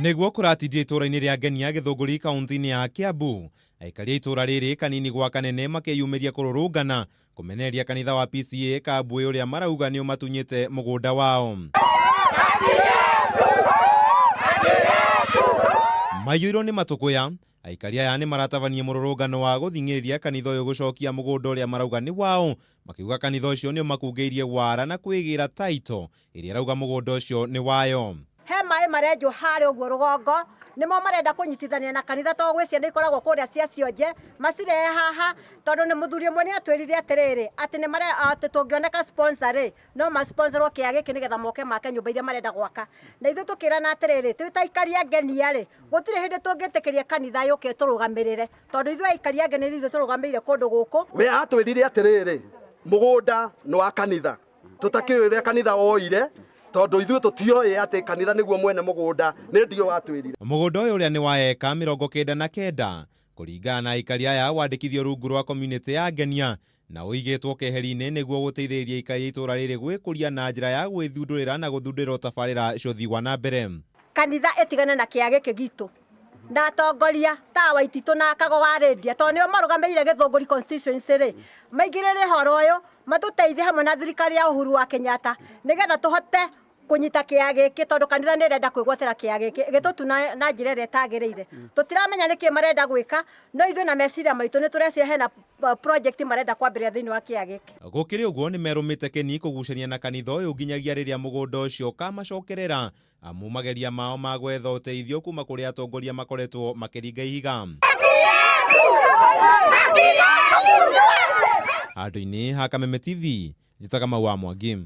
Nĩguo kũratindia itũũra-inĩ rĩa Ngenia Gĩthũngũri kaunti-inĩ ya Kiambu, aikari a itũũra rĩrĩ kanini gwa kanene makeyumĩria kũrũrũngana kũmenereria kanitha wa PCEA Kambui ũrĩa marauga nĩ ũmatunyĩte mũgũnda wao. Maiyũirwo nĩ matũkũya, aikari aya nĩ maratabania mũrũrũngano wa gũthing'ĩrĩria kanitha ũyũ gũcokia mũgũnda ũrĩa marauga nĩ wao, makiuga kanitha ũcio nĩ ũmakungĩirie wara na kwĩgĩra taito ĩrĩa ĩrauga mũgũnda ũcio nĩ wayo. He maĩ marenjwo harĩa ũguo rũgongo, nĩmo marenda kũnyitithania na kanitha tondũ gwĩ ciana ikoragwo kũrĩa cia cionje, macirehe haha, tondũ nĩ mũthuri ũmwe nĩ atwĩrire atĩrĩrĩ, atĩ nĩ mare, atĩ tũngĩoneka sponsor rĩ, no ma sponsorwo kĩea gĩkĩ nĩgetha moke make nyũmba iria marenda gwaka. Na ithuĩ tũkĩrana atĩrĩrĩ, twĩ ta aikari a Ngenia rĩ, gũtirĩ hĩndĩ tũngĩtĩkĩria kanitha yũke ĩtũrũgamĩrĩre, tondũ ithuĩ aikari a Ngenia nĩ ithuĩ tũrũgamĩrĩire kũndũ gũkũ. We atwĩrire atĩrĩrĩ, mũgũnda nĩ wa kanitha, tũtakĩũĩ ũrĩa kanitha woire tondũ ithuĩ tũtioĩ atĩ kanitha nĩguo mwene mũgũnda, nĩ ndio watwĩrire. Mũgũnda ũyũ ũrĩa nĩ wa eka 99 kũringana na aikari aya wandĩkithio rungu rwa community ya Ngenia na ũigĩtwo keheri-inĩ nĩguo gũteithĩrĩria aikari a itũũra rĩrĩ gwĩkũria na njĩra ya gwĩthundũrĩra na gũthundũrĩrwo tabarĩra cia ũthii wa na mbere. Kanitha ĩtigane na kĩa gĩkĩ gitũ na atongoria ta Waititũ na Kago wa Rĩndia tondũ nĩo marũgamĩrĩire Gĩthũngũri constituency rĩ, maingĩrĩre ũhoro ũyũ matũteithie hamwe na thirikari ya Uhuru wa Kenyatta nĩgetha tũhote kũnyita kĩa gĩkĩ tondũ kanitha nĩ ĩrenda kwĩgwatĩra kĩa gĩkĩ ĩgĩtũtuna na njĩra ĩrĩa ĩtagĩrĩire. Tũtiramenya nĩkĩ marenda gwĩka no ithuĩ na meciria maitũ nĩ tũreciria hena project marenda kwambĩrĩria thĩinĩ wa kĩa gĩkĩ. Gũkĩrĩ ũguo nĩ merũmĩte kĩni kũgucania na kanitha ũyũ nginyagia rĩrĩa mũgũnda ũcio ũkamacokerera amu mageria mao ma gwetha ũteithio kuma kũrĩ atongoria makoretwo makĩringa ihiga. Handũ-inĩ ha Kameme TV, njĩtaga Mau wa Mwangi.